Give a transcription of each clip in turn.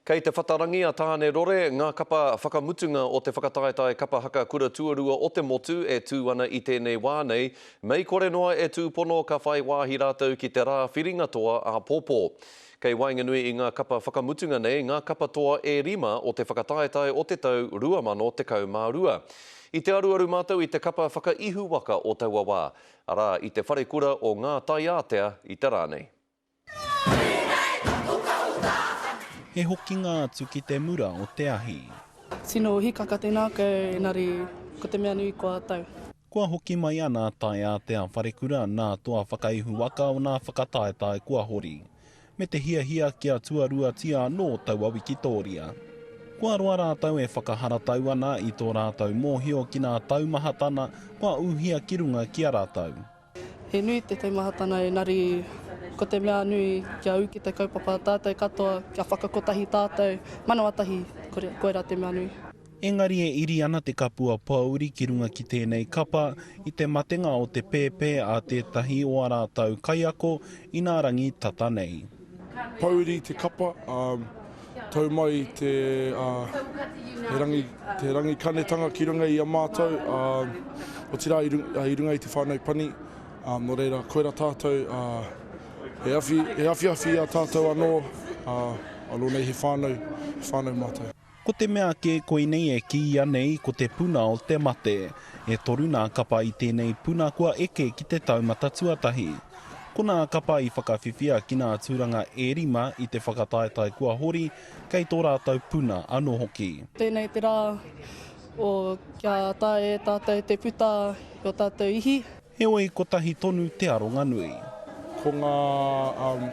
Kei te whatarangi a Tāne Rore, ngā kapa whakamutunga o te whakataetae kapa haka kura tuarua o te motu e tū ana i tēnei wā nei, mei kore noa e tūpono ka whai wāhi rātou ki te rā whiringa toa āpōpō. Kei waenganui i ngā kapa whakamutunga nei ngā kapa toa e rima o te whakataetae o te tau 2012. I te aruaru mātou i te kapa whakaihuwaka o taua wā, arā, i te wharekura o Ngā Taiātea i te rā nei. He hokinga atu ki te mura o te ahi. Tino hikaka te ngākau engari ko te mea nui kua tau. Kua hoki mai ana Taiātea Wharekura nā toa whakaihu waka o nā whakataetae kua hori. Me te hiahia kia tuaruatia anō taua wikitōria. Kua roa rātou e whakaharatau ana i tō rātou mōhio ki nā taumahatana kua ūhia ki runga ki a rātou. He nui te taumahatanga engari ko te mea nui kia ū ki te kaupapa tātou katoa, kia whakakotahi tātou, manawa tahi, koirā te mea nui. Engari e iri ana te kapua pōuri ki runga ki tēnei kapa i te matenga o te pēpē a tētahi o a rātou kaiako inā rangi tata nei. Pōuri te kapa, tau mai te rangi, te rangi kanetanga ki runga i a mātou, otirā i runga i te whānau pani, nō reira, koira tātou, he awhi, he awhiawhi i a tātou anō, anō nei he whānau, he whānau mātou. Ko te mea kē koinei e kīia nei ko te puna o te mate. E toru nā kapa i tēnei puna kua eke ki te taumata tuatahi. Ko nā kapa i whakawhiwhia ki nā tūranga e rima i te whakataetae kua hori, kei tō rātou puna anō hoki. Tēnei te rā o kia taea e tātou te puta i o tātou ihi. Heoi, kotahi tonu te aronga nui. Ko ngā,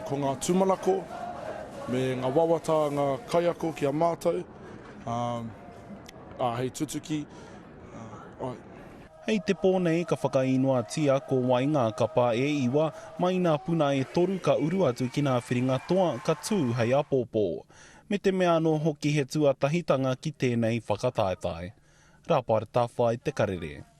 ko ngā tūmanako me ngā wawata a ngā kaiako ki a mātou, ā, hei tutuki, āe. Hei te pō nei ka whakaīnoatia ko wai ngā kapa e iwa mai nā puna e toru ka uru atu ki nā whiringa toa ka tū hei āpōpō. Me te mea anō hoki he tuatahitanga ki tēnei whakataetae. Rāpara Tawhai Te Karere.